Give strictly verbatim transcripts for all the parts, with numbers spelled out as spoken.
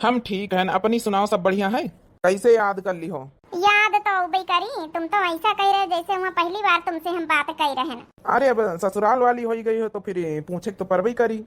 हम ठीक हन, अपनी सुनाओ, सब बढ़िया है? कैसे याद कर लिहो? याद तो अउबे करी, तुम तो ऐसा कह रहे जैसे हुआ पहली बार तुमसे हम बात कह रहे हैं। अरे, अब ससुराल वाली होई गई हो तो फिर पूछे के तो परबे करी।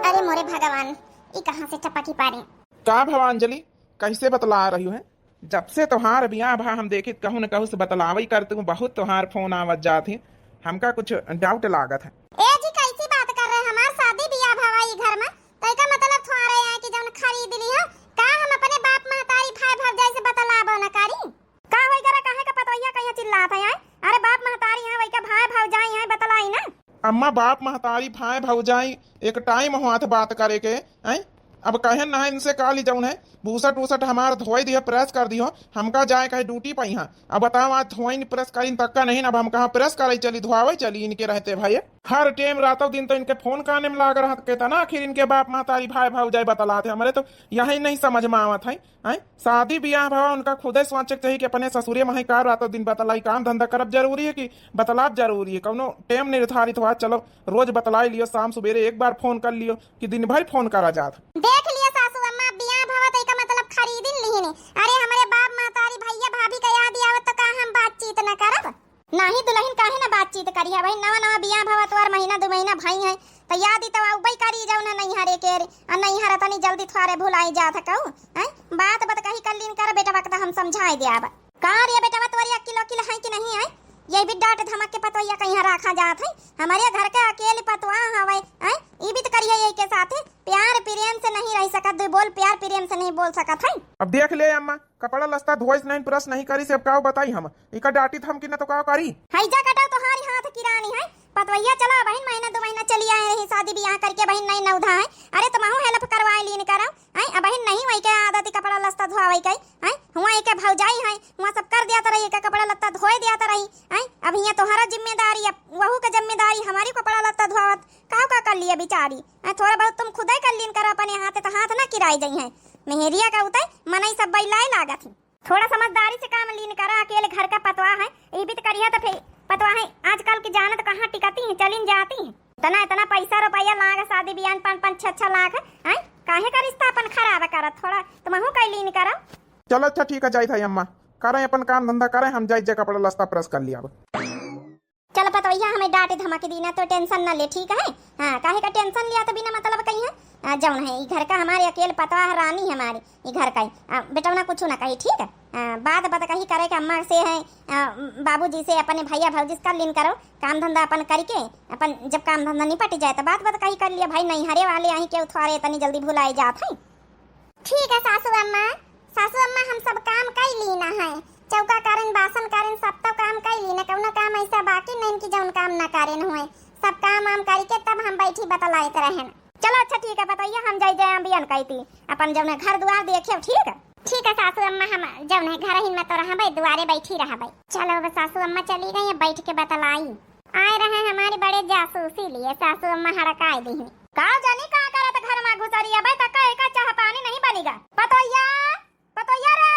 अरे मोरे भगवान, ई कहाँ से टपकी पारे? का भवांजलि, कैसे बतला रही है? जब से तोहार बियाह भा हम देखित कहूँ न कहूँ से बतलावई करत हूँ, बहुत तोहार फोन आवत जात है, हमका कुछ डाउट लागत है। ए जी, कैसी बात कर रहे हैं? हमार शादी बियाह भवा ई घर में, तो एका मतलब थोड़े है कि जौन खरीद ली है, का हम अपने बाप महतारी भाई भौजाई से बतलाबो न करी? का होई गरा, काहे का पतोहिया कहिया चिल्लात है, आय? अरे बाप महतारी है, वही का भाई भौजाई है, बतलाई ना। अम्मा, बाप महतारी भाई भौजाई एक टाइम होत बात करे के, हैं? अब कहे ना इनसे काली जौन है, बूसट उसट हमार धोई दियो, प्रेस कर दियो, हमका जाए कहे ड्यूटी पे यहाँ। अब बताओ, आज धोइन प्रेस करीन तक का नहीं, अब हम कहाँ प्रेस करे चली, धोआवे चली इनके रहते भाई। हर टाइम रातों दिन तो इनके फोन काने में लाग रहा, कितना आखिर इनके बाप महतारी भाई भौजाई बतलात है, हमरे तो यही नहीं समझ में आवत है। हैं? शादी बियाह भवा, उनका खुदे सोचे के चाहिए कि अपने ससुरे में है का रातों दिन बतलाई, काम धंधा करब जरूरी है कि बतलाब जरूरी है? कौनो टाइम निर्धारित हुआ, चलो रोज बतलाई लियो, शाम सुबेरे एक बार फोन कर लियो कि दिन भर फोन करा जात। देख लियो सासू अम्मा, बियाह भवा तो एका मतलब खरीदिन लिहिनी। अरे हमरे बाप महतारी भैया भाभी का याद आवत तो का हम बातचीत न करब? नाही दुलहिन, काहे ना बातचीत करी है भाई, नवा नवा बियाह भवा तोर महीना दो महीना भाई है, तो याद ही तो अउबे करी जौन है नैहरे के रे, आ नैहर तनी जल्दी थोड़े भुलाई जात है कहू, हैं? बात बत कही कर लीन कर बेटा, वक्त हम समझाए दे अब। का रे बेटा, तोरी अकिल वकिल है कि नहीं है? ये भी डांट धमक के पतोहिया कहीं रखा जात है, हमारे घर के अकेली पतोह हवे, हैं? ई भी तो करिए यही के साथ है, प्यार प्रेम से नहीं रह सकत, दो बोल प्यार प्रेम से नहीं बोल सकत है। अब देख ले अम्मा, कपड़ा लत्ता धोइस नहीं, प्रेस नहीं करी, से अब का बताई हम? इका डांटी थम कि न तो का करी? हैजा कटा तोहारी हाथ की रानी है। पतवैया चला बहिन, महीना दो महीना चली आए रही शादी बियाह करके बहिन, नई नौधा है। अरे तुमहू हेल्प करवाए लीन करो। हैं, अब बहिन नहीं वही के आदत कपड़ा लत्ता धोआवे के। हैं, हुआ एक भौजाई है, हुआ सब कर दिया रही, एक कपड़ा लत्ता धोए दिया रही। हैं, अब हियाँ तोहरा जिम्मेदारी, अब वहू के जिम्मेदारी, हमारी कपड़ा लत्ता धोआवत का का कर लिया बेचारी। हैं, थोड़ा बहुत तुम खुदे कर लीन करो अपने हाथे, तो हाथ ना किराए जइहैं। मेहरिया का उतै मनई सब बैलाए लागत ही। थोड़ा समझदारी से काम लीन करा, अकेले घर का पतवा है, ई भी तो करिया तो फिर पतवा है। आजकल की जानत कहाँ टिकती है, चलिन जाती है। इतना, इतना पैसा रुपया लाग शादी बियाह में, पाँच, पाँच, छह, छह लाख, हैं? काहे का रिश्ता अपन खराब करत? थोड़ा तुमहू कई लीन करो। चलो अच्छा ठीक है, जाइत है अम्मा, करें अपन काम धंधा करें, हम जाइत जे कपड़ा लत्ता प्रेस कर लिया अब। चल पतोहिया, हमें डांट धमक दी ना तो टेंशन ना ले, ठीक है? हाँ, काहे का टेंशन लिया तो बिना मतलब कहीं है। आ, जौन है, ई घर का हमारे अकेल पतवा है, रानी हमारी, ई घर का ही। आ, बेटौना कुछ ना कही, ठीक है? आ, बात बात कही करे के अम्मा से है, आ, बाबूजी से, अपने भैया भौजी से कर लीन करो, काम धंधा अपन करके, अपन जब काम धंधा निपट जाए तो बात बात कही कर लिया। भाई, नैहरे वाले आई के उथवारे इतनी जल्दी भुलाए जात है। ठीक है सासू अम्मा, सासू अम्मा हम सब काम कई लीना है, चौका करेन, बासन करेन, सब तो काम कई लीना, कौनो काम ऐसा बाकी नहीं कि जौन काम ना करेन हुए, सब काम वाम करके तब हम बैठी बतलाइत रहेन। चलो अच्छा ठीक है पतोहिया, हम जाई जाए बियन कही थी, अपन जौन है घर दुआर देखे, ठीक है? ठीक है सासू अम्मा, हम जौन है घर ही में तो रहबे, दुआरे बैठी रहबे। चलो अब सासू अम्मा चली गई, अब बैठ के बतलाई। आए रहे हमारे बड़े जासूसी लिए, सासू अम्मा हड़काए दीनी। का जानी का करत घर में घुसरी, अबे तक का एका चाह पानी नहीं बनिगा। पतोहिया, पतोहिया रे।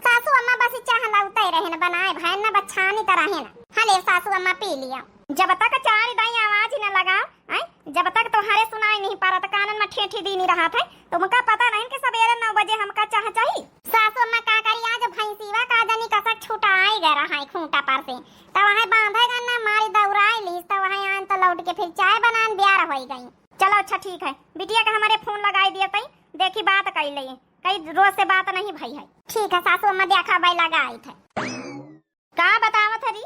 सासू अम्मा बस चाह लाउते रहे न बनाए, भैन न बछानी तरह है न। हले सासू अम्मा पी लिया। जब तक चार दाई आवाज ही न लगा, हैं? जब तक तोहरे सुनाई नहीं पारत, कानन में ठेठी दीनी रहत है, तुमका पता नहीं कि सवेरे नौ बजे हमका चाह चाही? सासू अम्मा का करी, आज भैंसीवा का जानी कसक छुटाई गए रहा है खूंटा पर से, तब वहाँ बांधे गए ना मारी दौड़ाई लीस, तब वहाँ आन तो लौट के फिर चाय बनान ब्यार होई गई। चलो अच्छा ठीक है, बिटिया के हमारे फोन लगाई दिए तई, देखी बात कई ले, कई रोज से बात नहीं भई है। ठीक है सासू अम्मा, देखा भाई लगाई थे। का बतावत हरी?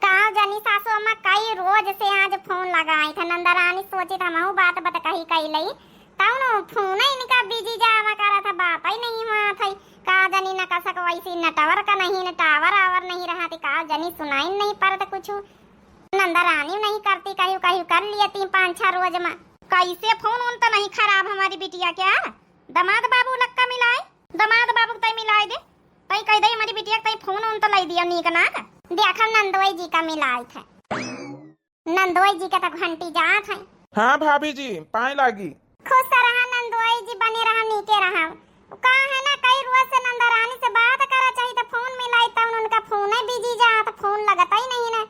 का जानी सासू अम्मा, कई रोज से आज फोन लगाई था नंदरानी, सोचित हमहू बात बत कही कई लई, तौनो फोन ही इनका बिजी जावा करा था, बात ही नहीं हुआ था। का जानी न कसक वैसी न टावर का नहीं, न टावर आवर नहीं रहा थी, का जानी सुनाई नहीं परत कुछ। नंदरानी नहीं करती, कहीं कहीं कर लिए तीन पाँच छह रोज में। कैसे फोन उन तो नहीं खराब हमारी बिटिया क्या? दमाद बाबू लक्का मिलाए, दमाद बाबू तय मिलाए दे। तई कह दे हमारी बिटिया के तई फोन उन तो लाई दिया नीक नाक। देखम नंदोई जी का मिलाइत है। नंदोई जी के तो घंटी जात है। हाँ भाभी जी, पाए लागी। खुश रहा नंदोई जी, बने रहा, नीके रहा। का है ना, कई रोज से नंदरानी से बात करा चाहिए तो फोन मिलाई, तब उनका फोन ही बिजी जात, फोन लगता ही नहीं ना।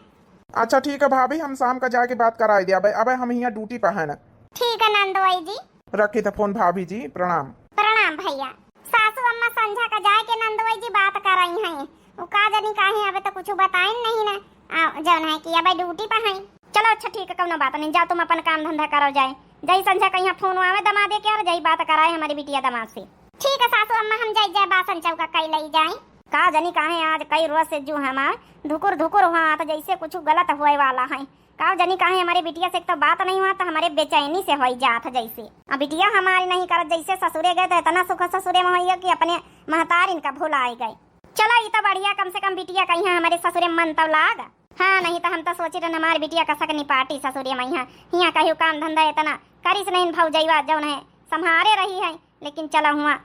अच्छा ठीक है भाभी, हम शाम का जाके बात कराई दे। अबे, अबे हम हियाँ ड्यूटी पर है ना। ठीक है नंदोई जी। रखी त फोन भाभी जी, प्रणाम। प्रणाम भैया। सासू अम्मा संझा का जाए के नंदोई जी बात करई हैं। उ का जनी काहे अबे तो कुछ बताइन नहीं ना। आ, जौन है कि अबे ड्यूटी पर हैं। चलो अच्छा ठीक है, कौनो बात नहीं, जाओ तुम अपन काम धंधा करो जाए। जई संझा कहिया फोन आवे दमादे के और जई बात कराए हमारी बिटिया दमाद से। ठीक है सासू अम्मा, हम जाई जाए बासन चौका कई लई जाए। का जनी काहे आज कई रोज से जो हमार धुकुर धुकुर हुआ तो जैसे कुछ गलत होए वाला है। का जनी काहे हमारे बिटिया से एक तो बात नहीं हुआ तो हमारे बेचैनी से होई जात है जैसे। अब बिटिया हमारी नहीं करत जैसे ससुरे गए तो इतना सुख ससुरे में होइए कि अपने महतारिन का भुलाए गए। चला ई तो बढ़िया, कम से कम बिटिया कहिया हमारे ससुरे मन तो लाग। हाँ नहीं तो हम तो सोची रहन हमारे बिटिया का सक निपाटी ससुरे में हिया कहियो काम धंधा इतना करिस नहीं भौजैवा जौन है संभारे रही है। लेकिन चला हुआ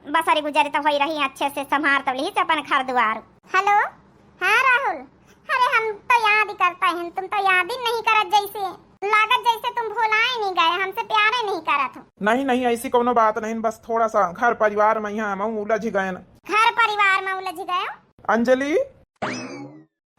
बसरी गुजरी तो होई रही, अच्छे से संभार तो ली से अपन घर दुआर। हेलो, हाँ राहुल, अरे हम तो याद ही करता है, तुम तो याद ही नहीं करत जैसे, लागत जैसे तुम भुलाए नहीं गए, हमसे प्यारे नहीं करत हो। नहीं नहीं, ऐसी कोनो बात नहीं, बस थोड़ा सा घर परिवार में यहाँ हम उलझ गए न। घर परिवार में उलझ गए हो? अंजलि,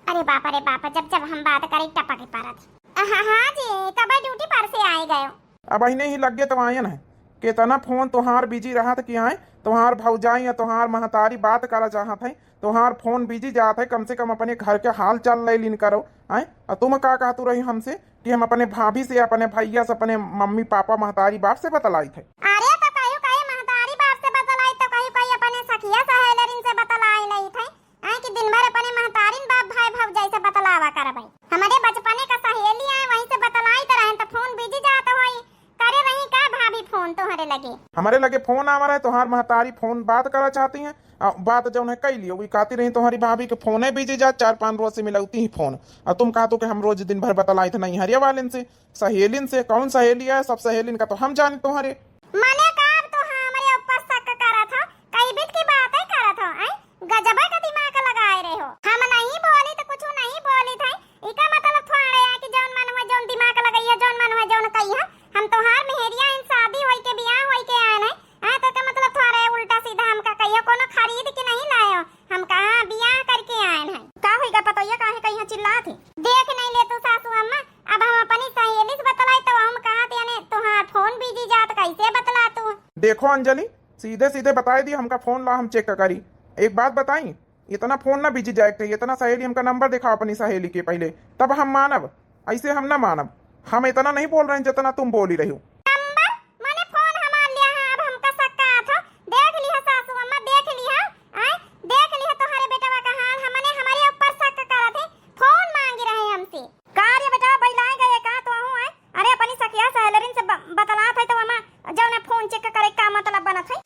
अरे बाप रे बाप, जब जब हम बात करी टपक ही परत। हाँ, हाँ जी, कब ड्यूटी पर से आए गए हो? अब अहिने ही लगे तो आयन है। केतना फोन तोहार बिजी रहत कि आए, तोहार भौजाई या तोहार महतारी बात करा चाहत है, तोहार फोन बिजी जात है, कम से कम अपने घर के हाल चाल ले लिन करो। आए, और तुम का कहतू रही हमसे कि हम अपने भाभी से, अपने भैया से, अपने मम्मी पापा महतारी बाप से बतलाइत है? अरे तो कहियो कहीं महतारी बाप से बतलाइत तो कहियो कहीं अपने सखिया सहेलरिन से बतलाई लेइत है। आए कि दिन भर अपने महतारिन बाप भाई भौजाई से बतलावा करबै। हमरे बचपने का सहेली आए, वहीं से बतलाइत रहन त फोन बिजी जात होई। करे रही का भाभी फोन तोहरे लगे? हमरे लगे फोन आवा रहे, तोहार महतारी फोन बात करा चाहती हैं। आ, बात जौन है कई लियो, वही कहती रही तोहरी भाभी के फोने बिजी जात, चार पाँच रोज से मिलौती ही फोन। और तुम कहतू कि हम रोज दिन भर बतलाइत नहीं हरिया वालन से, सहेलिन से। कौन सहेली है? सब सहेलिन का तो हम जानी तोहरे। मने का अब तू हमरे ऊपर शक करत हो? कई बीत की बातें करत हो, हैं? गजबा का दिमाग लगाए रहे हो। हम नहीं बोली तो कुछ नहीं बोली थे। इका मतलब थोड़े है कि जौन मन हुआ जौन दिमाग लगाई है, जौन मन हुआ जौन कही है। हम तोहार मेहरिया इन शादी होई के बियाह होई के आए हैं। हाँ, तो का मतलब थोड़े उल्टा सीधा हमका कहियो, कोनो खरीद के नहीं लायो। हम कहाँ बियाह करके आए हैं। का होई का पतोहिया काहे कहिया चिल्लात है? देख नहीं ले तू सासू अम्मा, अब हम अपनी सहेली से बतलाई तो हम कहा थे यानी तोहार फोन बिजी जात, कैसे बतला तू? देखो अंजलि, सीधे सीधे बताई दी, हमका फोन ला, हम चेक करी। एक बात बताई, इतना फोन ना बिजी जाए के चाहिए, इतना सहेली हमका नंबर दिखाओ अपनी सहेली के पहले, तब हम मानब, ऐसे हम ना मानब। हम इतना नहीं बोल रहे हैं जितना तुम बोली रही हो। नंबर? मने फोन हमार लिया है, अब हमका शक का था? देख लिया सासू अम्मा, देख लिया, आय, देख लिया तोहरे बेटवा का हाल, हमने हमारे ऊपर शक करत है, फोन मांगी रहे हमसे। का रे बेटवा, बइलाए गए का तो हूँ, आय? अरे अपनी सखिया सहेलरिन से ब-, बतलात है तो अम्मा जौन फोन चेक करे का मतलब बनत है?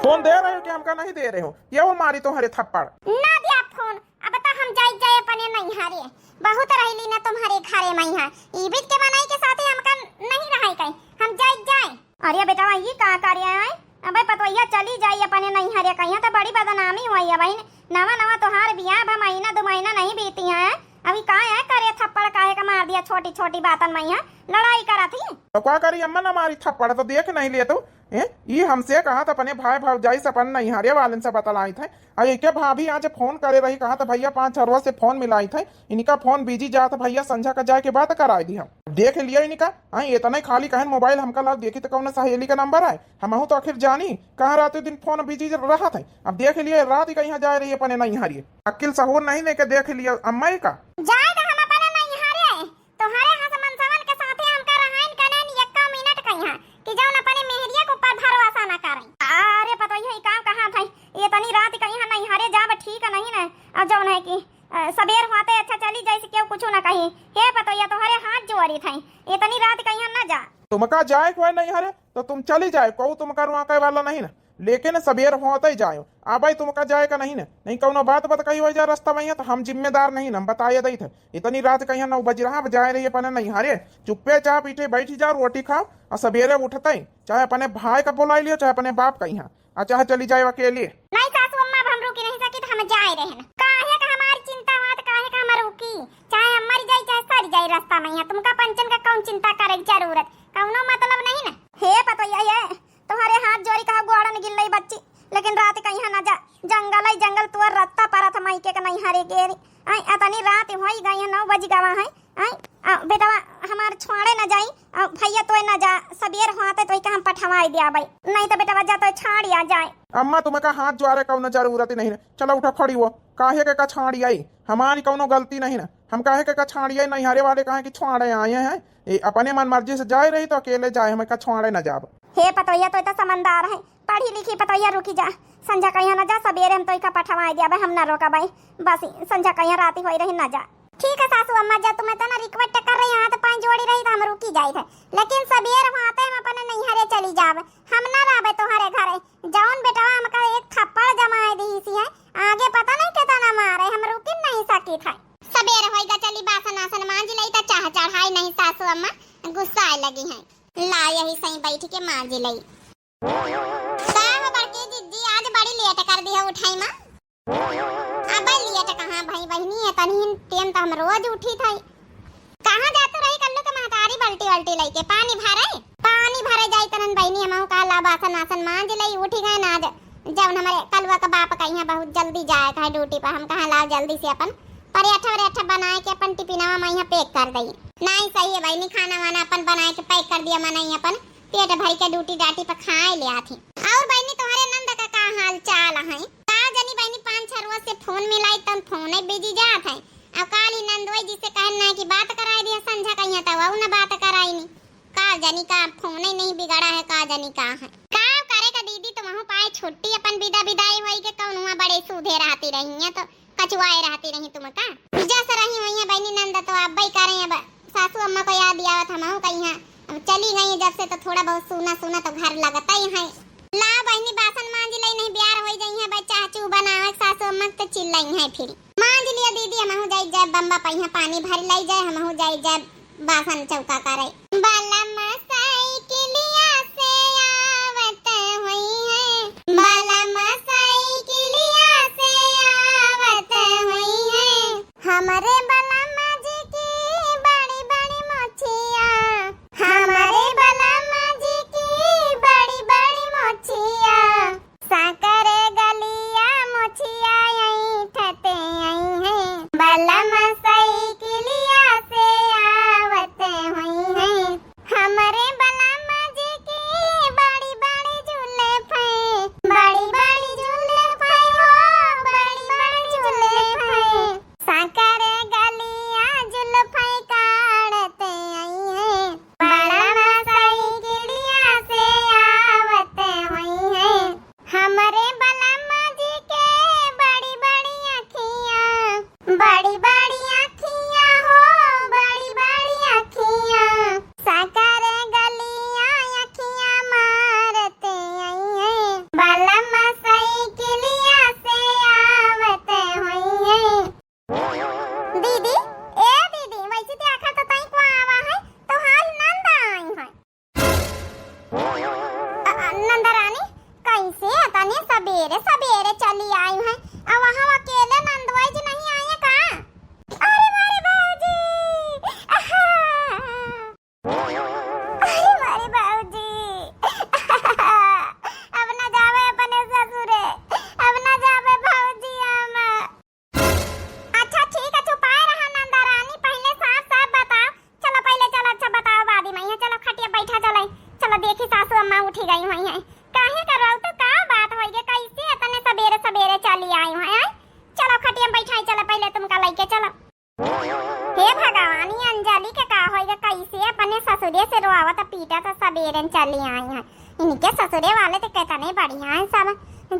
फोन दे रहे हो कि हमका नहीं दे रहे हो? ये वो मारी तोहरे थप्पड़। ना दिया फोन, अब तो हम जाई जाए अपने नैहरे। बहुत रहली ना तुम्हारे घरे में यहाँ। ई बीच के मनई के साथे हमका नहीं रहाई कहीं, हम जाई जाए। अरे बेटवा, ई का कार्य है? अबे पतोहिया चली जाई अपने नैहरे कहीं, तो बड़ी बदनामी हुई है बहिन। नवा नवा तोहार बियाह भा महीना दो महीना नहीं बीती है, अभी का है करे थप्पड़ काहे का मार दिया, छोटी छोटी बातन में यहाँ लड़ाई करत ही। तो का करी अम्मा, ना मारी थप्पड़ तो देख नहीं लिए तू। ए, ई हमसे कहा था अपने भाई भौजाई से अपन नैहरे वालन से बतलाई थे। आ एके भाभी आज फोन करे रही, कहा था भैया पाँच छह रोज से फोन मिलाई थे, इनका फोन बिजी जात भैया, संझा का जाए के बात कराए दी हम। देख लिया इनका, हाँ, इतना ही खाली कहन मोबाइल हमका लाग देखी तो कौन सहेली का नंबर है, हमहू तो आखिर जानी कहाँ रात दिन फोन बिजी रहा था। अब देख लिया रात ही कहीं जाए रही अपने नैहरे, अक्ल सहूर नहीं लेके देख लिया अम्मा का। जाए तो हम अपने नैहरे, तोहरे हस मनसवन के साथे हमका रहाइन कनेन यक्का मिनट कहिया कि जौन अपने मेहरिया के ऊपर भरोसा ना करें। अरे पतोहिया, ई काम कहाँ था? ये तनी रात कहिया नैहरे जाब ठीक नहीं न। अब जौन है कि, अ, सबेर होते अच्छा चली जाए से केहू कुछ ना कही। हे पतोहिया, तोहरे हाथ जोड़ी थे, ये तनी रात कहिया ना जा। तुमका जाए कोई नैहरे तो तुम चली जाए, कोई तुमका रुआके वाला नहीं ना। लेकिन सबेर होते ही जायो। आ भाई, तुमका जाए का नहीं ना, नहीं कौनो बात बत कही हो जाए रास्ता में, तो हम जिम्मेदार नहीं ना, हम बताए दई थे। इतनी रात कहीं नौ बज रहा, अब जाए रही अपने नैहरे, चुप्पे चाप इठे बैठी जा, रोटी खाओ, और सबेरे उठते ही चाहे अपने भाई का बुलाई लियो, चाहे अपने बाप का यहाँ, और चाहे चली जाए अकेले। नहीं सासू अम्मा, अब हम रुकी नहीं सकी, तो हम जाए रहे ना। काहे का हमारी चिंता हुआ, तो काहे का हम रुकी? चाहे हम मर जाए, चाहे सर जाए रास्ता में, यहाँ तुमका पंचन का कौन चिंता करे की जरूरत, कौनो मतलब नहीं ना। हे पतोहिया, ये तोहरे हाथ जोड़ी कहा गोड़न गिल्लई बच्ची, लेकिन रात कहिया ना जा, जंगल है जंगल, तोर रत्ता परत माई के नहीं हरे गेरी। आई अतनी रात होई गई है, नौ बज गवा है, आई, आ, बेटवा हमार छोड़े न जाई, आ, भैया तोय न जा, सबेर होते तोय का हम पठवाई दिया भाई, नहीं तो बेटवा जा तोय छाड़िया जाए। अम्मा, तुमका हाथ जोड़े कौनो जरूरत नहीं है। चलो उठा, खड़ी हो, काहे के का छाड़ियाई? हमारी कौनो गलती नहीं ना, हम काहे के का छाड़ियाई? नैहरे वाले काहे कि छोड़े आए हैं, ये अपने मन मर्जी से जाए रही तो अकेले जाए, हम का छोड़े न जाब। हे पतोहिया, तोय तो समझदार है, पढ़ी लिखी पतोहिया, रुकी जा, संझा कहिया न जा, सबेरे हम तोय का पठवाई दिया भाई, हम न रोका भाई, बस संझा कहिया राती होई रही न जा। ठीक है सासू अम्मा, जब तुम इतना request कर रही हो, हाथ पाँव जोड़ी रही तो हम रुकी जाइत है, लेकिन सबेर होते हम अपने नैहरे चली जाब, हम ना रहबे तोहरे घरे। जौन बेटवा हमका एक थप्पड़ जमाए दीसी है, आगे पता नहीं कितना मारे, हम रुकिन नहीं सकित है। सबेर होइगा, चली बासन आसन मांज लई, त चाह चढ़ाई नहीं सासू अम्मा गुस्साए लगी हैं। ला यही सही बैठ के मांज लई। का हो बड़की जिज्जी, आज बड़ी late कर दी है उठाई माँ? अब late कहाँ भई बहिनी, इतनी time तो हम रोज उठी थई। कहाँ जातू रही कल्लू के महतारी बल्टी वल्टी लइके पानी भरे? पानी भरे जाई तनन बहिनी, हमहू का ला बासन आसन मांज लई, उठी गए ना आज। जौन हमरे कलुआ के बाप का यहाँ बहुत जल्दी जाए का है duty पर, हम कहा लाओ जल्दी से अपन पराठा वराठा बनाए के अपन टिफिनवा में यहाँ pack कर दई। नहीं सही है बहिनी, खाना वाना अपन बनाए के pack कर दिया, मनई अपन पेट भर के duty डाटी पर खाए ले आथी। और बहिनी तोहरे नंद का का हाल चाल है? का जनी बहिनी पाँच छह रोज से phone मिलाई तन phone busy जात है। अब काल ही नंदोई जी से कहन ना कि बात कराए दिया संझा कहिया त वहू न बात कराई नी। का जनी का phone ही नहीं बिगड़ा है, का जनी का है। का करे का दीदी, तुमहू पाए छुट्टी अपन विदा विदाई होई के कौन हुआ बड़े सूधे रहती रही है तो कचुआए रहती रही तुम का? जस रही हुई है बहिनी नंद तो अब ही करें, अब सासू अम्मा को याद आवत हमहू कही है। अब चली गई जब से तो थोड़ा बहुत सूना सूना तो घर लगता ही है। ला बहिनी बासन मांज लई, नहीं बियार होई जाई है, बच्चा चू बनावे के सासू अम्मा के तो चिल्लाई है फिर। मांज लिया दीदी, हमहू जाई जाए बम्बा पहिया पानी भर लाई जाए, हमहू जाई जाए बासन चौका करे। बलम साइकिलिया से आवत होई है, बलम साइकिलिया से आवत होई है। हमरे बलम जी की बड़ी बड़ी मोछिया, हमरे बलम जी की बड़ी बड़ी मोछिया। साकर गलिया मोछिया ऐठते आई है, बलम साइकिलिया से आवत होई है। हमरे बलम जी की बड़ी बड़ी जुल्फे, बड़ी बड़ी जुल्फे हो, बड़ी बड़ी जुल्फे। साकर गलिया जुल्फे काढ़ते आई है, बलम साइकिलिया से आवत होई है। हमरे बलम जी के बड़ी बड़ी अखियाँ, बड़ी बड़ी अखियाँ हो, बड़ी बड़ी अखियाँ। साकर गलिया अखियाँ मारते आई है, बलम साइकिलिया से आवत होई है। दीदी, ए दीदी, वैसे देखा तो तई को आवा है, तोहार नंद आई है। अ, अ, नंद रानी, कैसे इतने सबेरे सबेरे चली आई है? अब वहाँ अकेले नंदवाई जी नहीं आए का? अरे मारे बाबूजी, आहा। अरे मारे बाबूजी, अब ना जावे अपने ससुरे, अब ना जावे भौजी हम। अच्छा ठीक है, चुपाए रहा नंदा रानी, पहिले साफ साफ बताओ। चलो पहिले चलो, अच्छा बताओ, बाद में यहाँ चलो खटिया बैठा चले। चलो देखी सासू अम्मा उठी गई हुई हैं। काहे कर रहो तो का बात होई गे, कैसे इतने सबेरे सबेरे चली आई हुई हैं? चलो खटिया बैठाई, चलो पहिले तुमका लइके चलो। हे भगवान, ई अंजलि के का होई गे, कैसे अपने ससुरे से रोआवत पीटत सबेरे चली आई हैं। इनके ससुरे वाले तो कितने बढ़िया हैं सब,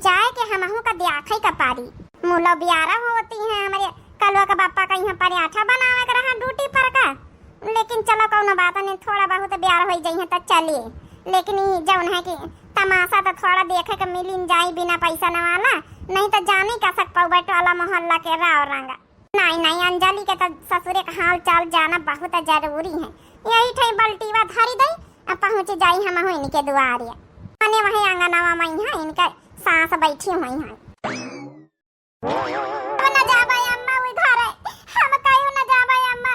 जाए के हमहू का द्याखे का पारी। मुलो बियारा होती हैं हमरे कलुआ के बापा का यहाँ पराठा बनावे के रहा ड्यूटी पर का, लेकिन चलो कौनो बात नहीं, थोड़ा बहुत बियार होई जइहे तो चलिए। लेकिन ई जौन है कि तमाशा तो थोड़ा देखे के मिलिन जाई बिना पैसा न वाला, नहीं तो जानी का सक पौबे टोला मोहल्ला के राव रंगा। नहीं नहीं, अंजलि के तो ससुरे का हाल चाल जाना बहुत जरूरी है। यही ठई बल्टीवा धरी दई, अब पहुँच जाई हमहू इनके दुआरे। अने वही आंगनवा में है इनका सास बैठी हुई हैं। अब न जाबे अम्मा उ घरे, हम कहियो न जाबे अम्मा।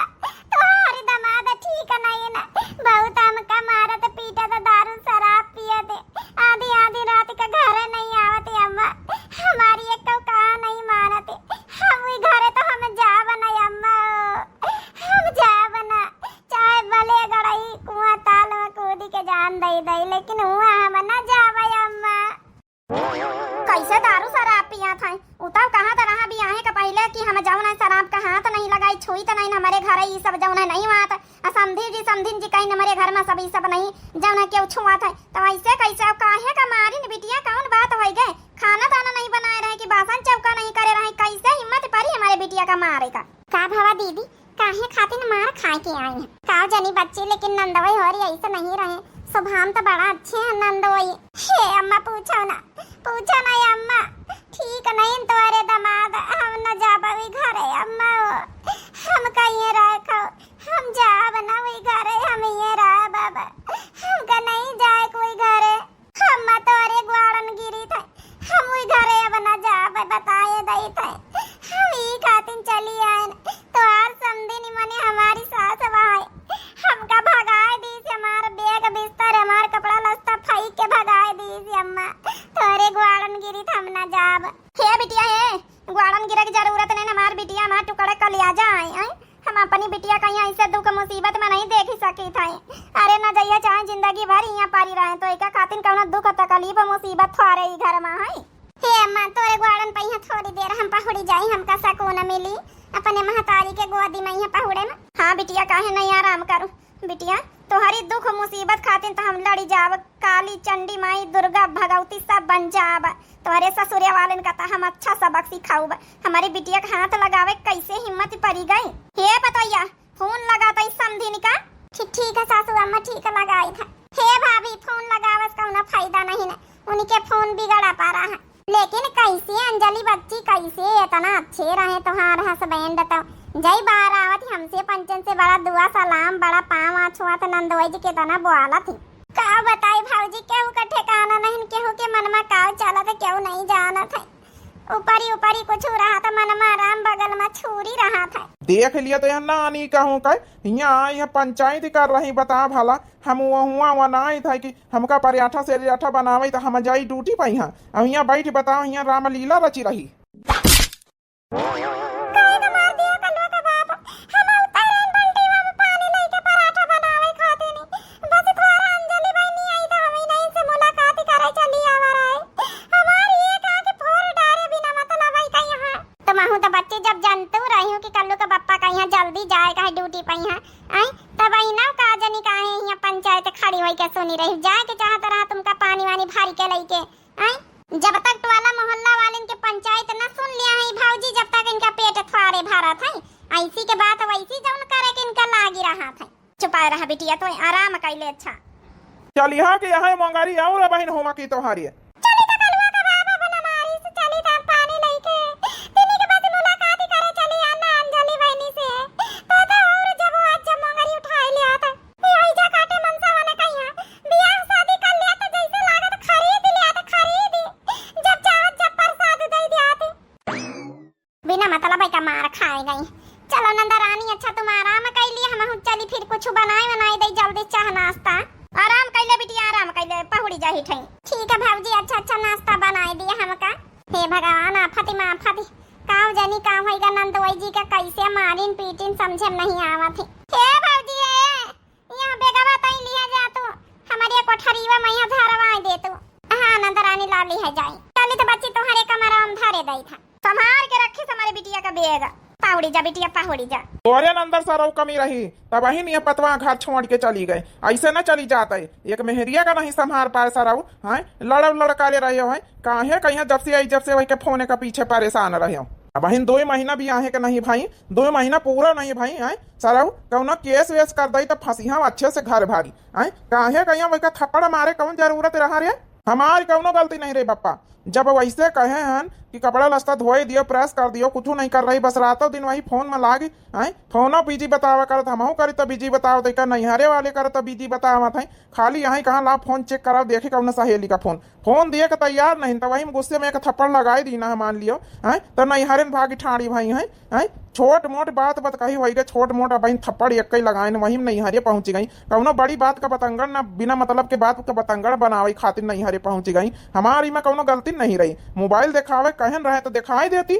तोहार दमाद ठीक नहीं ना, बहुत हमका मारत पीटत, दारू शराब पियत, आधी आधी रात के घरे नहीं आवत अम्मा। हमारी एक कहा नहीं मानत, हम उ घरे तो हम जाब नहीं अम्मा, हम जाब ई सब जौन है नहीं हुआ था। आ समधी जी, समधिन जी कहीं हमरे घर में सब ई सब नहीं, जौन है केहू छुआ था। तो ऐसे कैसे, अब काहे का मारिन बिटिया, कौन बात होइ गए? खाना दाना नहीं बनाए रहे कि बासन चौका नहीं करे रहे, कैसे हिम्मत परी हमरे बिटिया का मारे का? का भवा दीदी, काहे खातिर मार खाए के आई हैं? का जनी बच्ची, लेकिन नंदवई होरी ऐसे नहीं रहे। स्वभाव तो बड़ा अच्छे हैं नंदवई। हे अम्मा, पूछो ना, पूछो ना ये अम्मा, ठीक नहीं तोरे दामाद, हम न जाबे वही घरे अम्मा, हम कहिए रखो, हम जाब ना वही घरे, हम ये रहा बाबा, हमका नहीं जाए कोई घरे। अम्मा तोरे ग्वाड़न गिरी थे, हम वही घरे अब ना जाबे, बताए दई थे, हम ई खातिर चली आए। तोहार समधी निमने हमारी सास भाई हमका भगाए दीस, हमार बैग बिस्तर, हमार कपड़ा लत्ता फेंक के भगाए दीस अम्मा। तोरे ग्वाड़न गिरी त हम ना जाब। हे बिटिया हे, ग्वाड़न गिरे के जरूरत नहीं, हमार बिटिया हमार टुकड़ा कलियाजा आए, आए। हम अपनी बिटिया का यहाँ ऐसे दुख मुसीबत में नहीं देखी सकी थे। अरे न जइया चाहे जिंदगी भर यहाँ परी रहे तो एका खातिर कौनो दुख तकलीफ मुसीबत थोड़े ही घर में है। हे अम्मा, तोरे ग्वाड़न पे यहाँ थोड़ी देर हम पहुड़ी जाई, हमका सकून मिली अपने महतारी के गोदी में यहाँ पहुड़े में। हाँ बिटिया, काहे नहीं आराम करू बिटिया, तोहरी दुख मुसीबत खातिर तो हम लड़ी जाब, काली चंडी माई दुर्गा भगवती सब बन जाब। तोहरे ससुरे वालन का तो हम अच्छा सबक सिखाऊब। हमारी बिटिया के हाथ लगावे कैसे हिम्मत परी गई। हे पतोहिया, फोन लगाता इस समधिन का। ठी-, ठीक है सासू अम्मा, ठीक है लगाई था। हे भाभी, फोन लगावस कौनो फायदा नहीं न, उनके फोन बिगड़ा पा रहा है। लेकिन कैसे अंजलि बच्ची, कैसे इतना अच्छे रहे तोहार husband, तो जय बार आवत ही हमसे पंचन से बड़ा दुआ सलाम, बड़ा पाँव छुआत नंदोई जी के तना बोआलत ही। का बताई भौजी, केहू का ठिकाना नहीं, केहू के मन में का चलत, केहू नहीं जानत है। ऊपरी ऊपरी कुछ रहा था मन में आराम, बगल में छुरी रहा था। देख लिया तो यहाँ नानी कहूँ का, यहाँ आई है पंचायत कर रही, बता भला, हम वो हुआ वनाई था कि हमका पराठा से पराठा बनावे तो हम जाई ड्यूटी पे यहाँ, अब यहाँ बैठ बताओ, यहाँ रामलीला रची रही। काहे का मार दिया कलुआ का बाप? हम उतारेन बल्टी में पानी लेके पराठा बनावे खातिर। बस थोड़ा अंजलि बहिनी आई तो हम इन्हीं से मुलाकात करे चली आवा रहे। हमार ये कहा कि फोड़ डारे बिना मतलब है का यहाँ। तो महू तो बच्ची जब जानतू रही हूँ कि कल्लू का पप्पा का यहाँ जल्दी जाए का है ड्यूटी पे यहाँ, आई तब इन्हें का जनी काहे यहाँ पंचायत खड़ी होई के सुनी रही, जाए के चाहत रहा तुमका पानी वानी भर के लेके, आई जब तक टोला मोहल्ला वालन के पंचायत न सुन लिया है भौजी, जब तक इनका पेट थोड़े भरत है, ऐसी के बात वैसी जौन करे के इनका लागी रहा था। चुपाए रहा बिटिया, तो आराम कैले अच्छा। चलिहा कि यहाँ मोंगारी और बहिन होमा की तोहारी। चली त कलुआ का बाबा बना मारी से चली त पानी लेके। तिनी के बाद मुलाकात करे चली आना अंजलि बहिनी से। तो तो और जब वो आज जब मोंगारी उठाए ले आता। ए आई जा काटे मनसा वाला कहिया। बियाह शादी कर लिया त जैसे लागत खरीद लिया त खरीद। जब चाहत जब प्रसाद दे दिया त। बिना मतलब का मार खाए गई। चलो नंदा रानी, अच्छा तुम आराम कैली, हमहू चली फिर कुछ बनाए बनाए दे जल्दी चाह नाश्ता। आराम कैले बिटिया, आराम कैले, पहुड़ी जाही ठई। ठीक है भौजी, अच्छा अच्छा नाश्ता बनाए दिया हमका। हे भगवान, आफत में आफत, काव जानी का होइगा नंदोई जी का, कैसे मारिन पीटिन समझे में नहीं आवत है। हे भौजी, हे यहाँ बेगवा तई लिहे जा तू, हमरे कोठरीवा में यहाँ धरवाए दे तू। हाँ नंदरानी, ला लिहे जाई। चली त बच्ची तोहरे कमरा में धरे दई था। संभार के रखी हमारे बिटिया का बेग। पहुड़ी जा बिटिया, पहुड़ी जा। तोरे नंदर सरऊ कमी रही, तब वही नहीं पतवा घर छोड़ के चली गए। ऐसे न चली जाते। एक मेहरिया का नहीं संभार पाए सरऊ, हैं? लड़व लड़काले रहे हो, हैं? काहे कहिया जब से आई जब से वही के फोने का पीछे परेशान रहे हो। अब बहिन दो महीना भी आहे के नहीं भाई, दो महीना पूरा नहीं भाई, हैं? सरऊ कौनो केस वेस कर दई त फंसिहा अच्छे से घर भारी, हैं? काहे कहिया वही का थप्पड़ मारे कौन जरूरत रहा रे? हमारी कौनो गलती नहीं रे बप्पा। जब वैसे कहे हन कि कपड़ा लत्ता धोए दियो, प्रेस कर दियो, कुछ नहीं कर रही, बस रातों दिन वही फोन में लागी, हैं? फोनो बिजी बतावा करत, हमहू करी त बिजी बतावत, एकर नैहरे वाले करत बिजी बतावत हैं। खाली यहाँ कहाँ ला फोन चेक कराओ, देखी कौन सहेली का फोन, फोन दिए के तैयार नहीं, तो वही में गुस्से में एक थप्पड़ लगाई दी ना, मान लियो, हैं? तो नैहरे में भागी ठाड़ी भाई हैं, हैं? छोट मोट बात बत कही होई गए, छोट मोट अब थप्पड़ एक ही लगाए न, वही में नैहरे पहुँच गई। कौनो बड़ी बात का बतंगड़ ना, बिना मतलब के बात का बतंगड़ बनावे खातिर नैहरे पहुँच गई। हमारी में कौनो गलती नहीं रही, मोबाइल दिखावे कहन रहे तो दिखाई देती,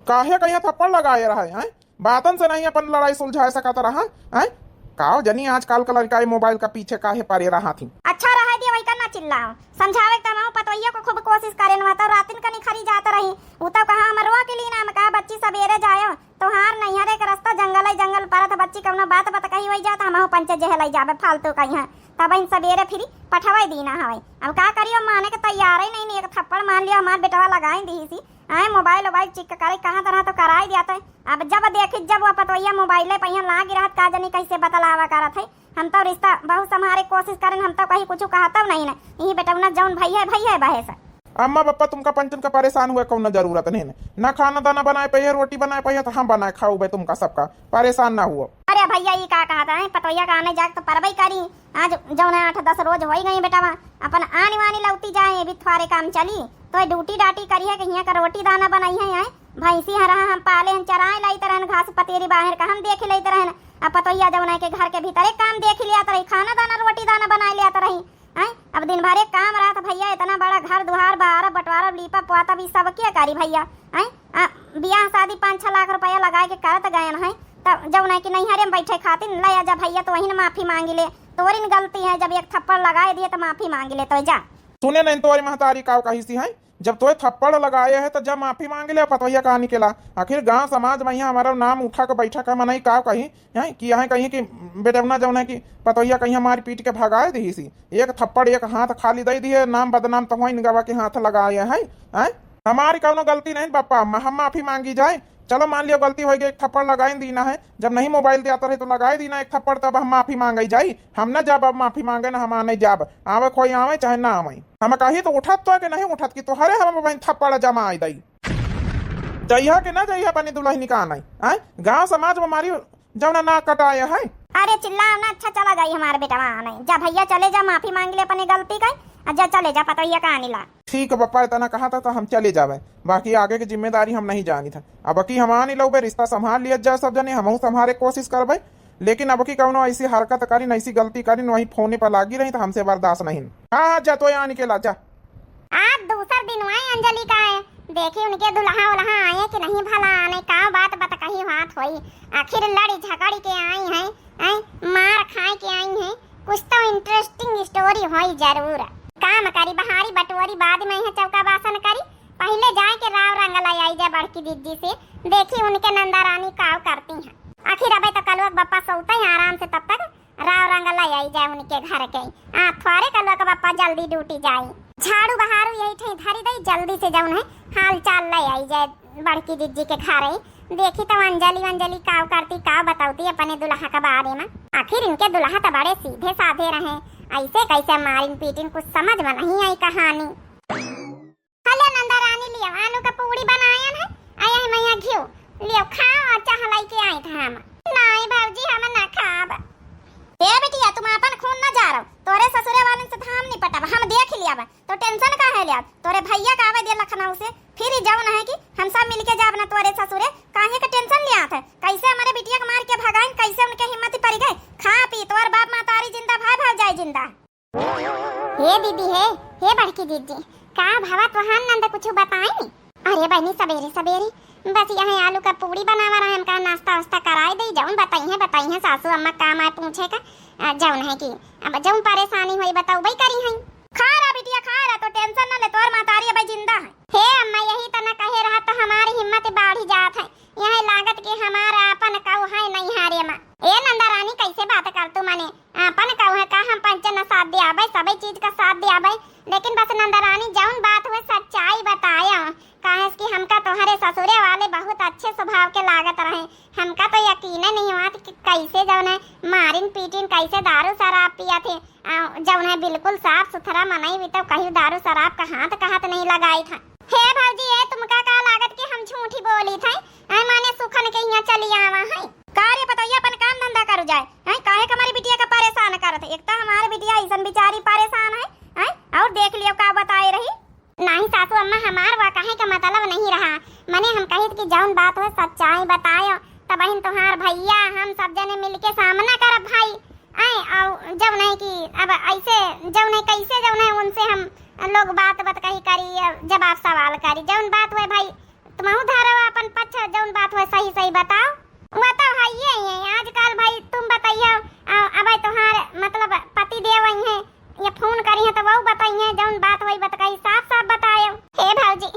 काहे कहिया थप्पड़ लगाए रहे हैं? बातन से नहीं अपन लड़ाई सुलझाए सकत रहा, हैं? काव जनी आजकल का लड़का ये मोबाइल का पीछे काहे पड़े रहा थी। अच्छा रहा दिया, वही का ना चिल्लाओ, समझावे के तो हमहू पतोहिया को खूब कोशिश करेन, वह तो रातिन कनी खरी जात रही। उ तो कहा हम रोक लीन, हम कहा बच्ची सबेरे जायो, तोहार नैहरे के रास्ता जंगल ही जंगल परत है बच्ची, कौनो बात बत कही होई जात, हमहू पंचे जहलाई जाबे फालतू कही है। तब इन सबेरे फिरी पठवाई दीना हवे। अब का करियो, माने के तैयार ही नहीं, एक थप्पड़ मार लियो, हमार बेटवा लगाई दीसी। आए मोबाइल वोबाइल चेक करे, कहाँ तरह तो कराई दिया थे। अब जब देखी जब वो पतोहिया मोबाइले पहिया लागी रहत, का जनी कैसे बतलावा करत है। हम तो रिश्ता बहुत संभारे कोशिश करेन, हम तो कहीं कुछ कहतौ नहीं न। यही बेटौना जौन भई है, भई है बहे से। अम्मा पप्पा तुमका पंचन का परेशान हुए कौनो जरूरत नहीं न। ना खाना दाना बनाए पाइए, रोटी बनाए पाइए तो हम बनाए खाऊबे तुमका सबका, परेशान ना हुओ। अरे भैया, ई का कहत है, पतोहिया का आने जाके तो परबई करी। आज जौन है आठ दस रोज होई गई बेटवा, अपन आनी वानी लौटी जाए, अभी थोड़े काम चली, तो ड्यूटी डाटी करी है कि हियाँ का रोटी दाना बनाई है, आए भैंसी हरा हम पाले हन, चराए लाइत रहन, घास पतेरी बाहर का हम देख लेत रहन। अब पतोहिया जौन है के घर के भीतर एक काम देख लियात रही, खाना दाना रोटी दाना बनाए लियात रही। हैं? अब दिन भर एक काम रहत भैया, इतना बड़ा घर दुआर बारब बटवारब लीपब पोतब ई सब के करी भैया? हैं? आ, बियाह शादी पाँच छह लाख रुपया लगाए के करत गयन हैं, तब जौन है कि नैहरे में बैठे खातिर ले आजा भैया, तो वही न माफी मांगी ले। तोरिन गलती है, जब एक थप्पड़ लगाए दिए तो माफी मांगी ले, तो जा। सुने नहीं तोरी महतारी काव कही सी है, जब तोय थप्पड़ लगाए है तो जा माफी मांग ले, पतोहिया कहाँ निकला? आखिर गांव समाज में यहाँ हमारा नाम उठा के बैठा का मनई काव कही, हैं? कि यहाँ कही कि बेटवना जौन है कि पतोहिया कहीं मार पीट के भगाए दीसी, एक थप्पड़ एक हाथ खाली दे दिए, नाम बदनाम तो होइन गवा के हाथ लगाए है, हैं? हमारी कौनो गलती नहीं बापा, हम माफी मांगी जाए। चलो मान लियो गलती हो गई, एक थप्पड़ लगाइन दीना है, जब नहीं मोबाइल दियात रहे तो लगाए दीना एक थप्पड़, तब हम माफी मांगे जाई। हम न जाब अब माफी मांगे, न हम आने जाब, आवे कोई आवे चाहे ना आवे। हम कही तो उठत तो है कि नहीं उठत कि तोहरे हम बहन थप्पड़ जमाई दई। जइहा कि ना जइहा अपनी दुल्हनी का आने, आए? गांव समाज में हमारी जौना ना कटाए है। अरे चिल्लाओ ना, अच्छा चला जाई हमारे बेटवा आने। जा भैया चले जा, माफी मांग ले अपनी गलती का, आ जा चले जा पतोहिया का आने ला। ठीक है पप्पा, इतना कहा था तो हम चले जावे, बाकी आगे की जिम्मेदारी हम नहीं जानी था। अब की हम आनी लौबे, रिश्ता संभाल लिया जाए सब जने, हमहू संभाले कोशिश करबे, लेकिन अब की कौनो ऐसी हरकत करिन, ऐसी गलती करिन, वही फोने पर लागी रही तो हमसे बर्दाश्त नहीं। हाँ हाँ, जा तो यहाँ निकला जा। आज दूसर दिन हुआ है अंजलि का है, देखी उनके दुल्हा उल्हा आए कि नहीं भला, नहीं का बात बत कही बात होई, आखिर लड़ी झगड़ी के आई हैं, हैं मार खाए के आई हैं, कुछ तो इंटरेस्टिंग स्टोरी होई जरूर। काम करी बहारी बटोरी बाद में है चौका बासन करी, पहिले जाए के राव रंग ले आई जाए बड़की दीदी से, देखी उनके नंदा रानी काव करती हैं। आखिर अबे तो कलुआ के बप्पा सोते हैं आराम से, तब तक राव रंग ले आई जाए उनके घर के। आ थोरे कलुआ के बप्पा जल्दी ड्यूटी जाई, झाड़ू बहारू यही ठे धरी दई, जल्दी से जौन है हाल चाल ले आई जाए बड़की दीदी के घरे। देखी तो अंजलि वंजलि काव करती, काव बतौती अपने दुल्हा के बारे में। आखिर इनके दुल्हा तो बड़े सीधे साधे रहे, ऐसे कैसे मारिन पीटिन, कुछ समझ में नहीं आई कहानी। हले नंदा रानी लियो, आलू का पूड़ी बनायन है, आया है मैया घियो, लियो खाओ और चाह लाई के आई था हम। नहीं भौजी, हम ना खाब। ए बिटिया, तुम अपन खून ना जारो, तोरे ससुरे वालन से तो हम निपटब, हम देख लियाब, तो टेंशन काहे लियाब? तोरे भैया का आवे दे लखनऊ से, फिर ही जौन है कि हम सब मिलके जाब ना तोरे ससुरे, काहे का टेंशन लियात है? कैसे हमारे बिटिया के मार के भगाइन, कैसे उनके हिम्मत पड़ गए? खा पी, तोर बाप महतारी जिंदा, भाई भौजाई जिंदा। हे दीदी, हे, हे बड़की दीदी, का भवा तोहार नंद कुछ बताई? अरे बहनी, सबेरे सबेरे बस यहाँ आलू का पूड़ी बनावा रहे, हम कहा नाश्ता वास्ता कराए दे, जौन बताई है, बताई है सासू अम्मा काम आए पूछे का, अ, जौन है कि अब जौन परेशानी होई बताउबे करी है। खा रहा बिटिया, खा रहा, तो टेंशन ना ले, तोर महतारी अबे जिंदा है। हे अम्मा, यही तो ना कहे रहा तो हमारी हिम्मत बाढ़ी जात है, यहाँ लागत कि हमारा अपन कऊ है नहीं हारे माँ। ए नंदा रानी, कैसे बात कर तू मने? आपन कहूँ है का हम पंचन साथ दियाबे, सबे चीज का साथ दियाबे, लेकिन बस नंदरानी जौन बात हुए सच्चाई बताया, काहे कि हमका तोहरे ससुरे वाले बहुत अच्छे स्वभाव के लागत रहे। हमका तो यकीन नहीं हुआ कि कैसे जौन है मारिन पीटिन, कैसे दारू शराब पिया थे, आ, जौन है बिल्कुल साफ सुथरा मनई भी तो कहीं दारू शराब का हाथ का हाथ नहीं लगाई था। हे भौजी, ए तुमका का लागत कि हम झूठी बोली थे? ऐ माने सुखन के यहाँ चली आवा है। का रे पतोहिया, अपन काम धंधा करू जाए, हैं? काहे के हमारी बिटिया का परेशान करत है? एक तो हमारे बिटिया ऐसन बेचारी परेशान है, हैं? और देख लियो का बताए रही। नहीं सासू अम्मा, हमार वा कहे का मतलब नहीं रहा, मने हम कहित कि जौन बात हो सच्चाई बतायो, तब बहिन तोहार भैया हम सब जने मिलके सामना करब भाई। आए, और जब नहीं कि अब ऐसे जब नहीं कैसे जब नहीं उनसे हम लोग बात बात कही करी, जवाब सवाल करी, जौन बात हुए भाई तुमहू धरो अपन पक्ष, जौन बात हो सही सही बताओ। वो तो है ये है, आजकल भाई तुम बताइयो, आ, अब तोहार मतलब पति देव वही है, फोन करिहैं त वहू बताइहैं, जौन बात होई बतकाई, साफ साफ बतायो। हे भौजी,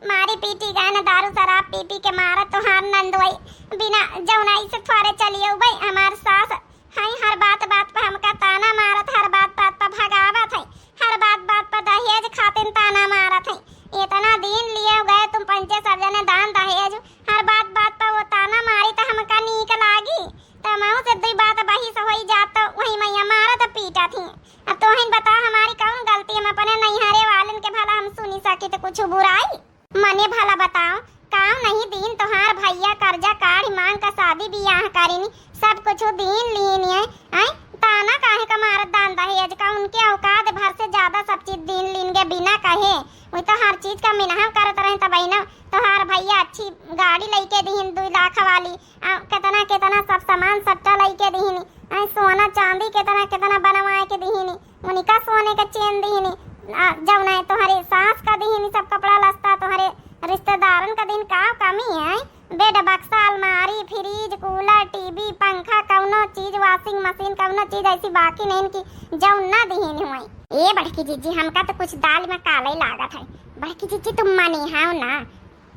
मारी पीटी गए न, दारू शराब पी पी के मारा तोहार नंदोई, बिना जौन ऐसे थोड़े चलियो भाई, हमार सास है, हर बात बात पर हमका ताना मारत, हर बात बात पर भगावत है, हर बात बात पर दहेज खातिन ताना मारत है। इतना दिन लिए गए तुम पंचे सब जने दान दहेज, हर बात बात पर वो ताना मारी त हमका नीक लागी? त महू से दुई बात बहिस होई जात त वही मैया मारत पीटत ही। अब तोहिन बताओ हमारी कौन गलती, हम अपने नैहरे वालन के भला हम सुनी सकी त कुछ बुराई? मने भला बताओ, काम नहीं दिन तोहार भैया कर्जा काढ़ी मांग का शादी बियाह करिनी, सब कुछ दिन लीन है, आय? ताना काहे का मारत दान दहेज का, उनके औकात भर से ज्यादा सब चीज दिन लीन के बिना कहे, वही तो हर चीज का मिनहा करत रहे। तब बहिना तोहार भैया अच्छी गाड़ी लइके दिहिन दुई लाख वाली, आ, केतना केतना सब सामान सट्टा लइके दिहिन, आ, सोना चांदी केतना केतना बनवाए के दिहिन, उनका सोने के चेन दिहिन, आ, जौन है तोहरे सास का दिहिन सब कपड़ा लत्ता, तोहरे रिश्तेदारन का दिहिन, का कमी है? बेड बक्सा, अलमारी, फ्रिज, कूलर, टीवी, पंखा, कौनो चीज, वॉशिंग मशीन, कौनो चीज ऐसी बाकी नहीं कि जौन ना दिहिन हुई। ए बड़की जीजी, हमका तो कुछ दाल में काले लागत है। बड़की जीजी, तुम मनी हाव ना?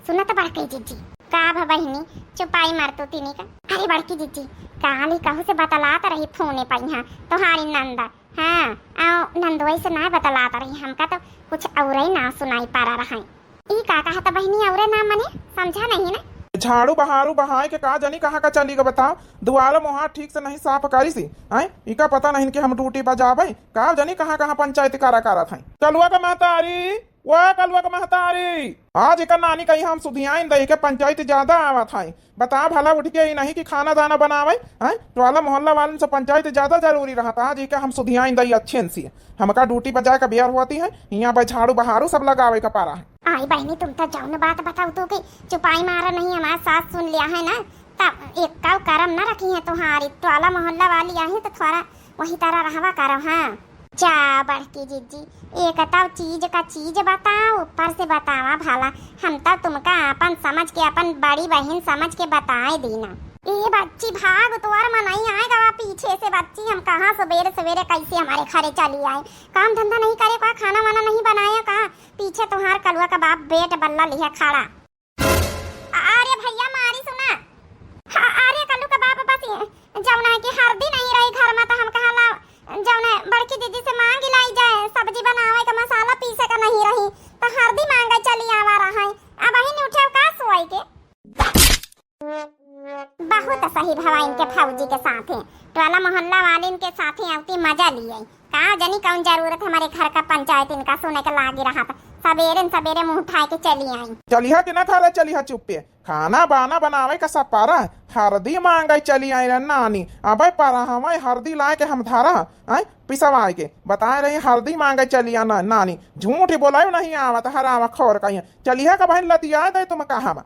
सुनत बड़की जीजी। का भा बहिनी, चुपाई मार तू तीनी का। अरे बड़की जीजी, काली कहू से बतलात रही फोने पर यहाँ तोहारी नंदा। हाँ, आओ नंदोई से ना बतलात रही, हमका तो कुछ औरई ना सुनाई पड़ा रहा है। ई का कहत बहिनी, औरे ना मने समझा नहीं ना। झाड़ू बहारू बहाए के का जानी कहाँ का चली ग बताओ, दुआर मोहार ठीक से नहीं साफ करी सी, हैं? इका पता नहीं कि हम ड्यूटी पर जाबे, का जानी कहाँ कहाँ पंचायत करा करत हैं। कलुआ का महतारी, वो कलुआ का महतारी, आज इका नानी कही हम सुधियाइन दई के पंचायत ज्यादा आवत हैं। बता भला उठ के ही नहीं कि खाना दाना बनावे, हैं? टोला मोहल्ला वालन से पंचायत ज्यादा जरूरी रहत। आज इका हम सुधियाइन दई अच्छे से, हमका ड्यूटी पर जाए का बेर होती है, यहाँ पर झाड़ू बहारू सब लगावे का पारा है। आई बहिनी, तुम तो जौन बात बताओ तू कि चुपाई मारा नहीं, हमार सास सुन लिया है ना, तब एक काव करम न रखी है तुम्हारी। टोला मोहल्ला वाली आई तो थोड़ा वही तरह रहवा करो। हाँ, जा बड़की जीजी, एक तौ चीज का चीज बताओ, ऊपर से बतावा भला। हम तौ तुमका आपन समझ के, अपन बड़ी बहिन समझ के बताए दीना। ए बच्ची भाग, तोर मनई आए गवा पीछे से। बच्ची, हम कहाँ सबेरे सबेरे कैसे हमारे घरे चली आए? काम धंधा नहीं करे का, खाना वाना नहीं बनाया का? पीछे तुम्हार कलुआ का बाप बेट बल्ला लिया खड़ा। अरे भैया मारी सुना। अरे कल्लू का बाप, बस ये जौन है कि हरदी नहीं रही घर में, तो हम कहा ला जौन है बड़की दीदी से मांग लाई जाए, सब्जी बनावे का मसाला पीसे का नहीं रही, तो हरदी मांगे चली आवा रहा है। अब ही उठे का सोई के। बहुत सही भवा इनके भौजी के साथे, टोला मोहल्ला वालिन के साथे अवती मजा लिए। का जानी कौन जरूरत हमारे घर का पंचायत इनका सुने के लागी रहा था। सबेरे न सबेरे मुंह उठाए के चली आई। चलिहा कि ना घरे चलिहा चुप्पे? खाना बाना बनावे का सपारा, हरदी मांगे चली आई रे नानी। अबे पर हमें हरदी लाए के हम धरा, आए पिसवाए के बताए रही हरदी मांगे चली आ ना, नानी। झूठ बोलायो नहीं आवत हराम खोर कहीं। चलिहा का बहन लतिया दे तुम कहा। हाँ,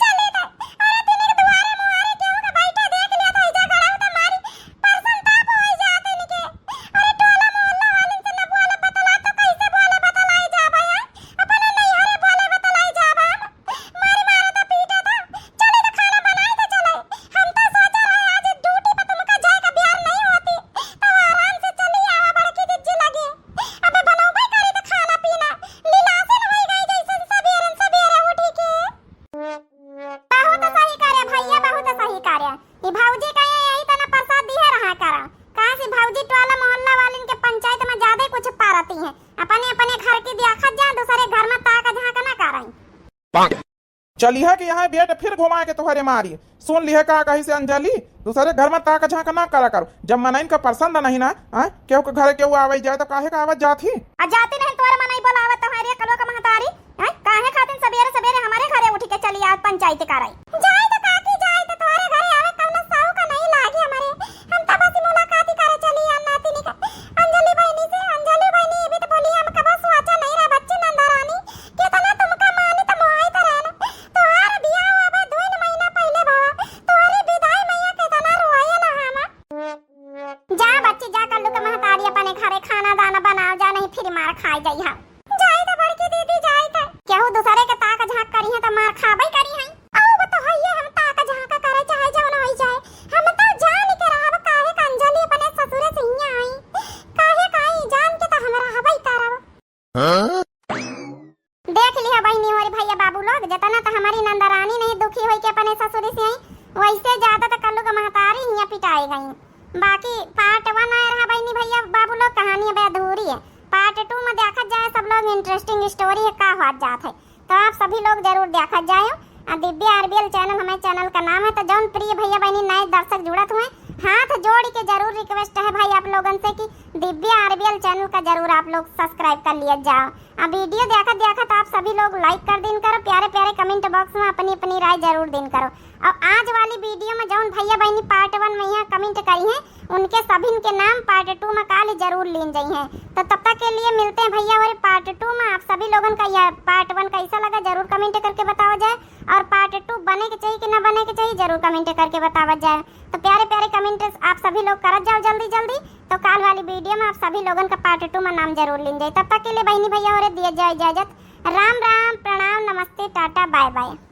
चली तो। अरे, तिनी के दुआरे मुहारे केहू के बैठा देख लिया तो इजा गड़ाऊ तो मारी परसन ताप होई जात इनके। अरे, टोला मोहल्ला वालन से न बोले बतला तो कैसे बोले बतलाई जाबा है? अपने नैहरे बोले बतलाई जाबा हम। मारी मारे तो पीटे तो। चली तो खाना बनाई तो चले। हम तो सोचा रहे आज ड्यूटी पे तुमका जाए का बिहार नहीं होती। तो आराम से चली आवा बड़की जिज्जी लगे। अबे बनौबे करी तो खाना पीना। लीलासन होई गई जैसे सबेरन सबेरे उठी के। बहुत सही करे भैया, बहुत सही करे। ई भौजी का ये यही तना प्रसाद दिहे रहा करा। कहाँ से भौजी टोला मोहल्ला वालन के पंचायत में ज्यादा कुछ पारती है। अपने अपने घर की दियाखत जा, दूसरे घर में ताक झांक ना करें। चलिहा कि यहाँ बेट फिर घुमा के तोहरे मारी। सुन लिहे का कही से अंजलि, दूसरे घर में ताक झांक ना करा करो। जब मनइन का पसंद नहीं ना, हाँ, केहू के घरे केहू आवे जाए तो काहे का आवत जात ही? आ जाती नहीं तोर मनई बोलावत तोहरे कलुआ का महतारी, हैं? काहे खातिर सबेरे सबेरे हमारे घरे उठ के चली आवत पंचायती करे? जाए तो काकी जाए तो तोहरे घरे आवे कौनो साहू का नहीं लागे हमारे। हम तो बस मुलाकात ही करे चली आ नातिनी का। अंजलि बहनी से, अंजलि बहनी ये भी तो बोली हम कबो सोचा नहीं रहा बच्ची नंदा रानी। कितना तुमका मानित मोहित रहन। तोहार बियाह अबे दुइन महीना पहिले भवा। तोहरी विदाई मैया कितना रोयल हम। जा बच्ची जा, कल्लू के महतारी अपने घरे खाना दाना बनाओ जा, नहीं फिर मार खाए जाई हम। जाई त बड़की दीदी, जाई त। केहू दूसरे के ताक झांक करी है त मार खाबे करी है। अब तो हइये हम ताक झांक करे चाहे जौन होई जाए। हम तो जान के रहब काहे क अंजलि अपने ससुरे से हियां आई। काहे काई जान के बाकी part one आए रहा बहिनी भइया बाबू लोग, कहानी अबे अधूरी है। Part two में देखत जाए सब लोग, interesting story है, का होत जात है। तो आप सभी लोग जरूर देखत जायो। आ दिव्या आरबीएल channel हमारे channel का नाम है। तो जौन प्रिय भइया बहिनी नए दर्शक जुड़त हुए, हाथ जोड़ के जरूर request है भाई आप लोगन से कि दिव्या आरबीएल channel का जरूर आप लोग subscribe कर लिया जाओ। आ video देखत देखत आप सभी लोग like कर दिन करो, प्यारे प्यारे comment box में अपनी अपनी राय जरूर दिन करो। और आज वाली video में जौन भइया बहिनी part one में यहाँ comment करी हैं, उनके सभिन के नाम part two में काल जरूर लीन जइहैं। तो तब तक के लिए मिलते हैं भइया होरे part two में। आप सभी लोगन का यह part one कैसा लगा जरूर comment करके बतावा जाए, और part two बने के चाहिए कि ना बने के चाहिए जरूर comment करके बतावा जाए। तो प्यारे प्यारे comment आप सभी लोग करत जाओ जल्दी जल्दी। तो काल वाली video में आप सभी लोगन का part two में नाम जरूर लीन जाए। तब तक के लिए बहिनी भइया होरे दिया जाए इजाजत। राम राम, प्रणाम, नमस्ते, टाटा, bye bye।